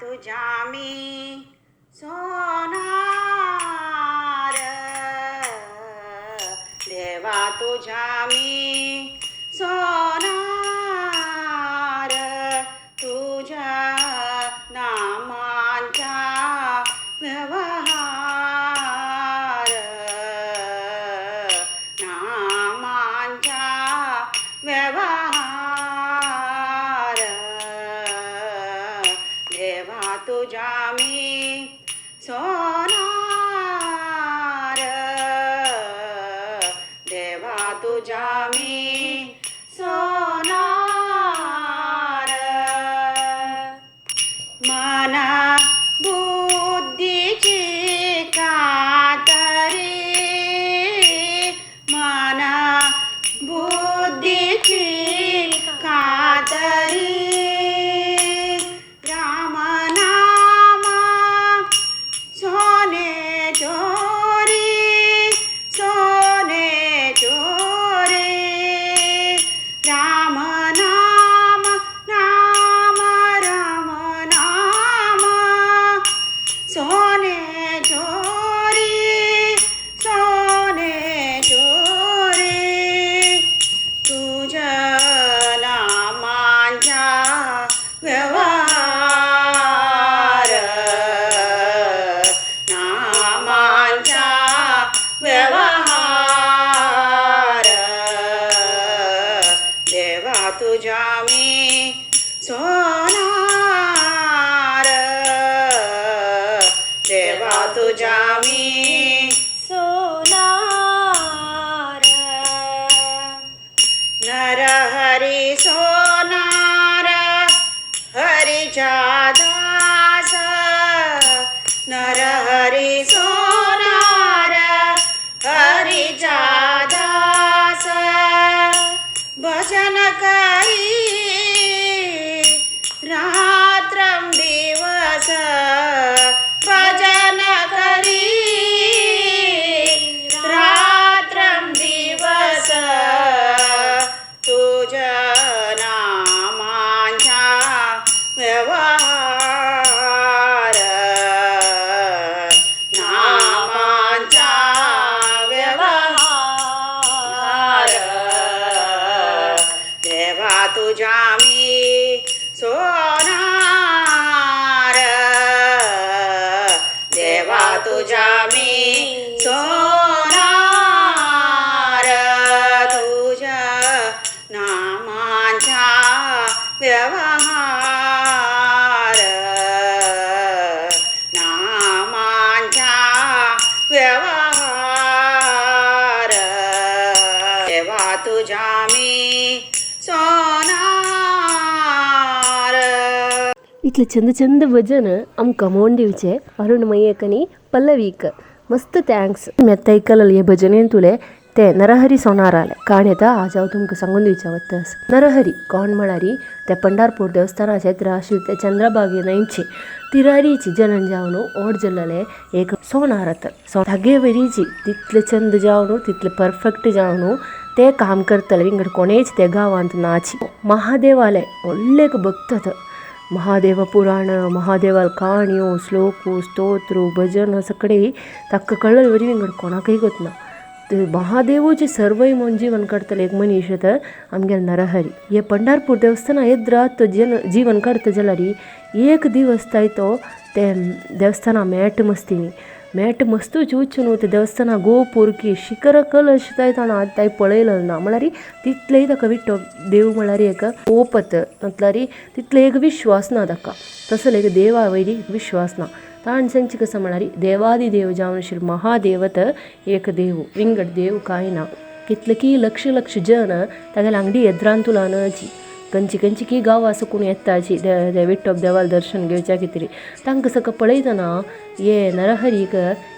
तुझ्या मी सोनार, देवा तुझ्या मी सोनार, तुझ्या नामांचा व्यवहार, नामांचा व्यवहार, देवा तुझ्या मी सोनार, देवा तुझ्या मी सोनार. मना बुद्धीची कातरी, मना बुद्धीची कातरी, राम नाम सोने चोरी, सोने चोरी, राम नाम नाम राम नाम सोने चोरी, सोने चोरी, तुझ्या नामांचा व्यवहार, नामांचा व्यवहार, देवा तुझ्या मी सोनार, देवा तुझ्या मी सोनार. नरहरी सोनार हरीचा दास, नरहरी सोनार हरीचा दास, भजन करी रात्रं दिवस, भजन करी रात्रं दिवस, तुझ्या नामांचा व्यवहार, नामांचा व्यवहार, देवा तुझ्या मी सोनार, देवा तुझ्या मी सोनार, तुझ्या नामांचा व्यवहार, नामांचा व्यवहार, देवा तुझ्या मी सोनार. इतले चंद चंद भजन आमकां मोण दिवचे अरुण मयेक आनी पल्लवीक मस्त thanks. मेत्ता ऐकलेले हे भजनेन तुले ते नरहरी सोनाराले काण येता आज हांव तुमकां सांगून दिवचें वता. नरहरी कोण म्हळ्यार ते पंढरपूर देवस्थानाचे आशिल्ले ते चंद्रभागे न्हंयचे तिरारीची जनन जावन ओड जाल्लेले एक सोनार. तागे वरीची तितले चंद जावन तितले परफेक्ट जावन ते काम करतले, विंगड कोणेच ते गांवांत नाची. महादेवाले व्हडले एक भक्त, महादेव पुराण, महादेवाल काणयो, श्लोक, स्तोत्र, भजन सगळे ताका कळ्ळें वरी विंगड कोणाकय गोतना. महादेवूचे सर्वय म्हूण जीवन काडटले एक मनीस तर आमगेले नरहरी. हे पंढरपूर देवस्थाना येद्रात तो जन जीवन काडता जाल्यार एक दिवस ताय तो ते देवस्थाना मेट मस्तीनी मेट मस्तू चूच न्हू ते देवस्थाना गोपूर की शिखर कलश ताय ताणें ताय पळयलें ना, म्हळ्यार तितलेय ताका विठ्ठो देव म्हळ्यार एक ओपत म्हटल्यार तितले एक विश्वास ना ताका, तसलो एक देवा वयली विश्वास ना. ताणें सांगचें कसो म्हळ्यार देवादी देव जावन आशिल्लो महादेवत एक देव, विंगड देव कांय ना. कितले की लक्ष लक्ष जन तागेल्या आंगडी येद्रांतुलानची खंयची खंयची की गांवां साकून येताची विठ्ठो देवाल दर्शन घेवच्या खातीर. तांकां सगळें पळयतना हे नरहरीक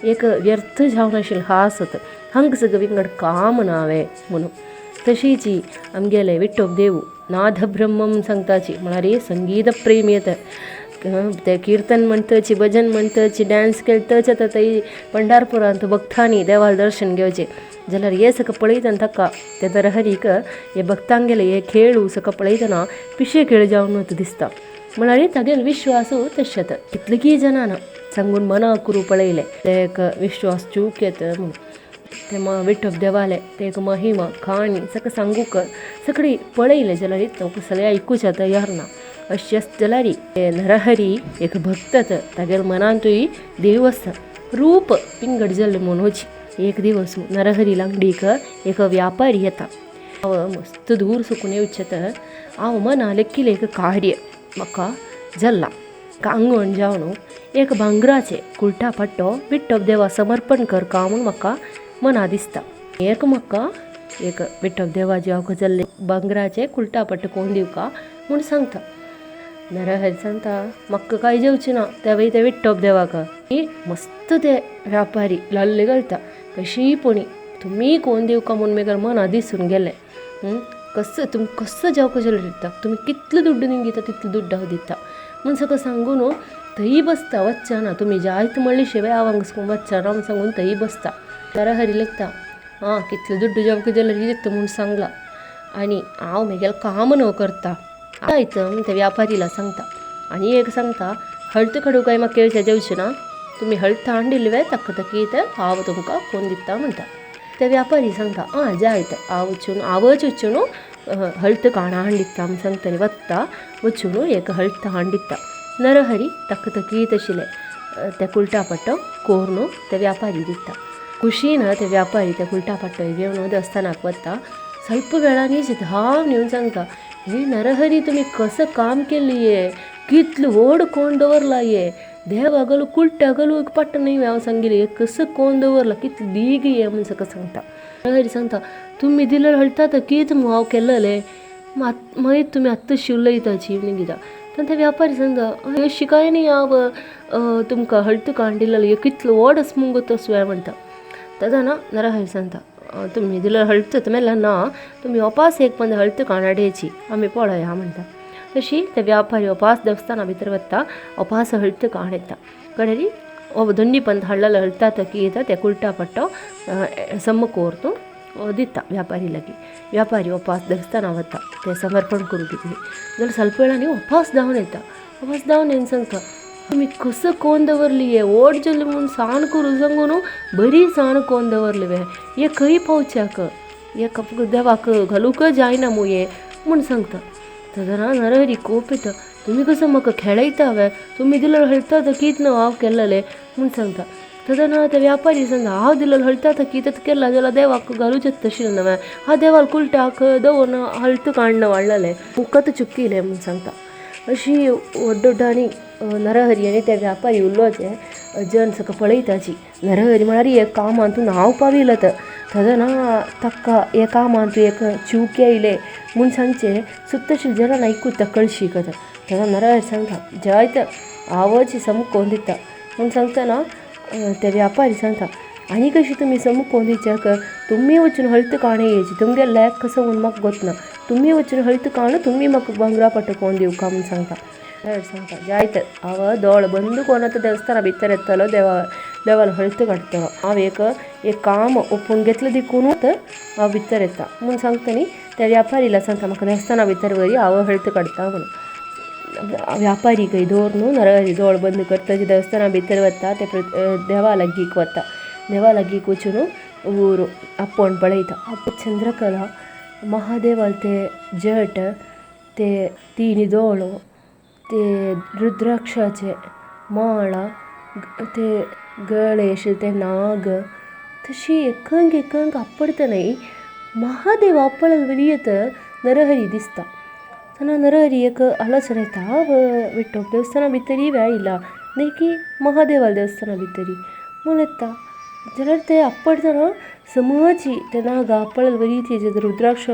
एक व्यर्थ जावन आशिल्लो हास वता, हांकां सगळें विंगड काम नावे म्हणून. तशीच आमगेले विठ्ठो देव नादब्रह्मम सांगताची म्हळ्यार संगीत प्रेमी येता, ते किर्तन म्हणटची, भजन म्हणटची, डांस खेळटच आतां थंय पंढरपुरांत भक्तांनी देवाल दर्शन घेवचें जाल्यार हे सगळें पळयतना ताका ते नरहरीक हे भक्तांगेले हे खेळ सगळें पळयतना पिशे खेळ जावन दिसता. म्हळ्यार तागेलो विश्वास तशें कितलीं जाणां सांगून मना करूं पळयलें ते एक विश्वास चूक येता म्हणून. ते विठोब देवाले ते एक महिमा काणी सगळें सांगूक सगळीं पळयलें जाल्यार तुमकां सगळें आयकूच तयार ना. अशें आसता जाल्यार ते नरहरी एक भक्त तागेल्या मनांतूय देव आसा रूप पिंगड जाल्लें म्हणूच. एक दिवस नरहरी लांगडीक एक व्यापारी येता. हांव मस्त दूर सुकून येवचें तर हांव मना लेखिल्लें एक कार्य म्हाका जालां. आंगण जावन एक भांगराचें कुर्टा पट्टो विठोब देवा समर्पण करका म्हूण म्हाका मना दिसता. एक म्हाका एक विठोब देवा हांव जाल्लें भांगराचें कुर्टा पट्टो कोण दिवका म्हूण सांगता. नरहरी सांगता म्हाका कांय जेवचें ना तें वयता विठोब देवाक. मस्त ते व्यापारी लाल्ले घालता कशीय पणी तुमी कोण दिवका म्हूण मागीर मना दिसून गेलें. कसो तुमी कसो जेवका जाल्यार दिता तुमी कितलो दुड्ड दिता तितलो दुड्ड हांव दिता म्हूण सगळें सांगून थंय बसता वचना तुमी जायत म्हणली शिवाय हांव हांगा वचना म्हूण सांगून थंय बसता. नरहरी लेखता आं कितलो दुड्ड जेवका जाल्यार दिता म्हूण सांगलां आनी हांव म्हगेलें काम न्हू करता आयत म्हूण त्या व्यापारीला सांगता. आनी एक सांगता हळद काडूं काय म्हाका केळशे जेवचें ना तुमी हळद हाडिल्ली वे तक्क तकीत हांव तुमकां कोण दिता म्हणटा. ते व्यापारी सांगता आं जायत हांव वचून हांवच वचून हळद काण हाडिता म्हूण सांगता आनी वता वचून एक हळद हाडिता. नरहरी तक्क तकीत आशिल्लें ते कुर्टा पट्टो कोरून ते व्यापारी दिता. खुशीन ते व्यापारी ते कुर्टा पट्टो घेवन देवस्थानाक वता. स्वल्प वेळांनी धांवन येवन सांगता हे नरहरी तुमी कसो काम केलें हें कितलें व्हड कोण दवरला हें देवा कुर्टा घालूं एक पट्ट न्हय हांव सांगिल्लें हें कसो कोण दवरला कितलें दीग हें म्हूण सगळें सांगता. नरहरी सांगता तुमी दिलें हळता तर कितें म्हूण हांव केलेलें मागीर तुमी आत्तां उलयताची म्हणून कित्याक तेन्ना ते व्यापारी सांगता अशी कांय न्ही हांव तुमकां हळद काण दिलेलें हें कितलो व्हड आसा मुगो तसो म्हणटा. तेन्ना नरहरी सांगता तुमी दिलें हळद मेल्यार ना तुमी ओपास एक पंद हळद काण हाडयची आमी पळया म्हणटा. तशी ते व्यापारी ओपास देवस्थाना भितर वता ओपास हळद काण येता कडेरी दोन्नी पंद हाडलेलो हळता तकी येता ते कुर्टा पट्टो सम कोरून दिता व्यापारी लागीं. व्यापारी ओपास देवस्थाना वता ते समर्पण करूं कितें जाल्यार स्वल्प वेळांनी ओपास धांवन येता. ओपास धांवन येवन सांगता तुमी कसो कोण दवरली हे व्हड जालें म्हूण सान करूं सांगून बरी सान कोण दवरली वे हे खंय पावच्याक हे देवाक घालूंक जायना मू हें म्हूण सांगता. तेन्ना नरहरी कोप येता तुमी कसो म्हाका खेळयता वे तुमी दिलें हळता तर कितें न्हू हांव केलेलें म्हूण सांगता. तेन्ना ते व्यापारी सांगता हांव दिलें हळता तर कितें केलां जाल्यार देवाक घालूच तशें न्हय हांव देवाक कुर्टाक दवरून हळद काडून हाडलेलें तुमकां चुकिलें म्हूण सांगता. अशी व्हड व्हडांनी नरहरी आनी ते व्यापारी उलोवचें जन सगळें पळयताची. नरहरी म्हळ्यार एक कामांतून हांव पाविल्लो तेन्ना ताका हे कामांत एक चूक येयलें म्हूण सांगचें सुद्दां जनान आयकूता कळशीक तेन्ना नरहरी सांगता जायत हांवच सम कोन्न दिता म्हूण सांगतना ते व्यापारी सांगता आनी कशी तुमी सम कोन्न दिवच्याक तुमी वचून हळद काण येयची तुमगे लेख कसो म्हूण म्हाका गोतना तुमी वचून हळद काण तुमी म्हाका भांगरा पट्टो कोण दिवका म्हूण सांगता. नरहरी सांगता जायत हांव दोळ बंद कोन्न आतां देवस्थाना भितर येतलो देवा देवालो हळद काडटलो हांव एक एक काम ओपून घेतलें देखूनच हांव भितर येता म्हूण सांगता न्ही त्या व्यापारीला सांगता म्हाका देवस्थाना भितर व्हरी हांव हळद काडटा म्हणून. व्यापारी खंय दवर न्हू नरहरी दोळ बंद करता देवस्थाना भितर वता ते देवा लागीं वता. देवा लागीं वचून ऊर आपोवन पळयता चंद्रकला महादेवाल ते जट ते तीन दोळो ते रुद्राक्षाचे माळा ते गळे आशिल्ले ते नाग तशी एकंक एकंक आपडटा न्हय महादेव आपडलें वरी येता नरहरी दिसता. तेन्ना नरहरी एक आलोचना येता विठोब देवस्थाना भितरी वेळ न्ही की महादेवाल्या देवस्थाना भितरी म्हूण येता जाल्यार ते आपडटना समजी ते नाग आपडलें वरीच रुद्राक्ष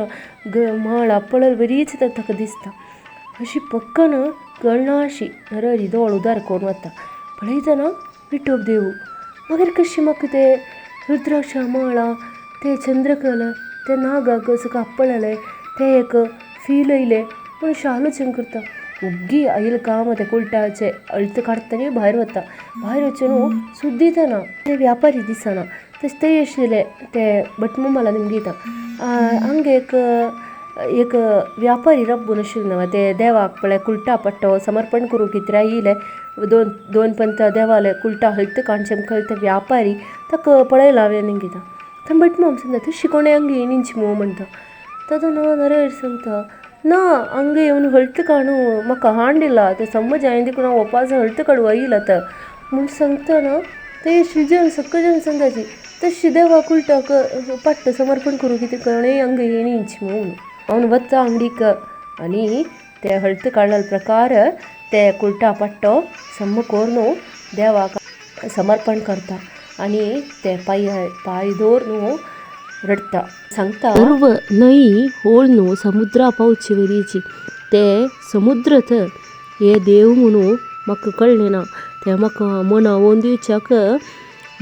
माळ आपडलें वरीच ताका दिसता. अशी पक्कन कळना अशी नरहरी दोळ उदार करून वता पळयतना विठोब देव मागीर कशी म्हाका ते रुद्राक्ष माळा ते चंद्रकला ते नागाक सगळें आपडलेलें तें एक फील येयलें पूण अशें आलोचन करता. ओग्गी आयलें काम तें कुर्टाचें हळद काडटा आनी भायर वता. भायर वचून सुद्द दितना ते व्यापारी दिसना तशें थंय आशिल्ले ते भटमामाला निमगिता हांगा एक एक व्यापारी रब्बून आशिल्लो न्हू ते देवाक पळय कुलटा पट्टो समर्पण करूंक कित्याक येयले दोन दोन पंत देवाले कुलटा हळत काणचे मुखार ते व्यापारी ताका पळयला हांवें कितें थंय भट माम सांगता तूं शिकोवणे अंग येयनिंच मो म्हणटा. ताचो ना नरहर सांगता ना हंग येवन हळत काणू म्हाका हांडिला ते समज हांवें देखून हांव वपास हळत काडू येयला आतां म्हूण सांगता ना ते शिजन सक्कजन सांगताची तशी देवा कुलटाक पट्ट समर्पण करूं कितें कोणेय अंग येयनिंच म्हणून ಅವನು वता अंगडीक आनी ते हळत काडलेले प्रकार ते कुलटा पट्टो सम्म कोरून देवाक समर्पण करता आनी ते पांय पांय दवरून रडटा सांगता. सर्व न्हंय होळ न्हू समुद्रा पावचे वरीची ते समुद्र तर हे देव म्हणून म्हाका कळ्ळें ना ते म्हाका मनावोन दिवच्याक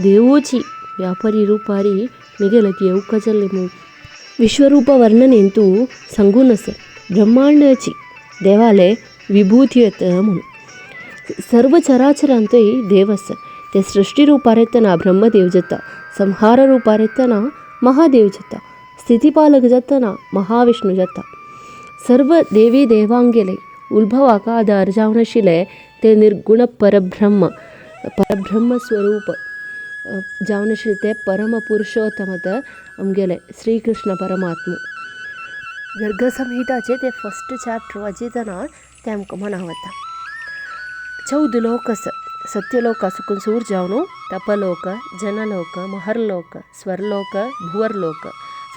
देवूची व्यापारी रुपारी मिगेले येवका जाल्ले म्हूण. विश्वरूप वर्णनेंतू सांगून आसा ब्रह्मांडाची देवाले विभूती येता म्हणून. सर्व चराचरांतय देव आसा. ते सृश्टी रुपार येतना ब्रह्मदेव जाता, संहार रुपार येतना महादेव जाता, स्थितीपालक जातना महाविष्णू जाता. सर्व देवी देवांगेले उल्भवाक आदार जावन आशिल्ले ते निर्गुण परब्रह्म परब्रह्म स्वरूप जावन आशिल्ले ते परमपुरुषोत्तमत आमगेले श्रीकृष्ण परमात्मा. गर्गसंहिताचे ते फस्ट चॅप्टर वाचयतना ते आमकां मना वता. 14 लोक आसा. सत्यलोक सुकून सूर जावन तपलोक, जनलोक, महर्लोक, स्वरलोक, भुवर्लोक,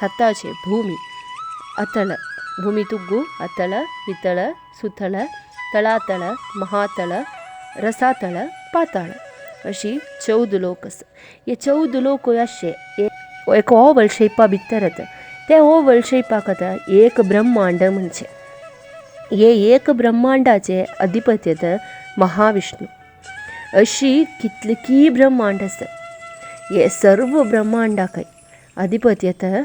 सत्ताचे भूमी, अतळ, भूमी तुग्गु, अतळ, वितळ, सुतळ, तळातळ, महातळ, रसातळ, पाताळ अशी 14 लोक आसा. हे 14 लोक अशे एक ओवल शेपा भितर येता. ते ओवल शेपाक आतां एक ब्रह्मांड म्हणजे हे एक ब्रह्मांडाचे अधिपती येता महाविष्णू. अशी कितलीं ब्रह्मांड आसा. हे सर्व ब्रह्मांडाकय अधिपती येता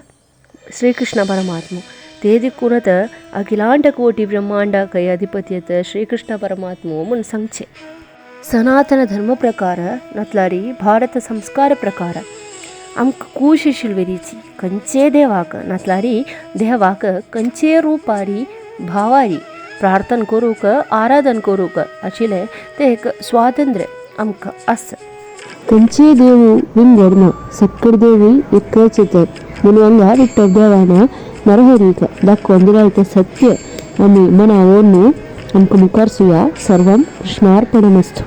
श्रीकृष्ण परमात्मा. ते देखून आतां अखिलांड कोटी ब्रह्मांडाकय अधिपती येता श्रीकृष्ण परमात्मा म्हूण सांगचें. सनातन धर्म प्रकार नातल्यार भारत संस्कार प्रकार आमकां कूश आशिल्ली खंयचे देवाक नातल्यार देवाक खंयचे रुपारी भावारी प्रार्थना करूंक आराधन करूंक आशिल्लें तें एक स्वातंत्र्य आमकां आसा. खंयचेय देवूळ विंगड ना, सक्कड देवूय एकच तर म्हणून हांगा विठ्ठल देवान नरहरीक दाखोवन दिलां तें सत्य आमी मना व्हरून आमकां मुखार सुया. सर्वं कृष्णार्पणमस्तु.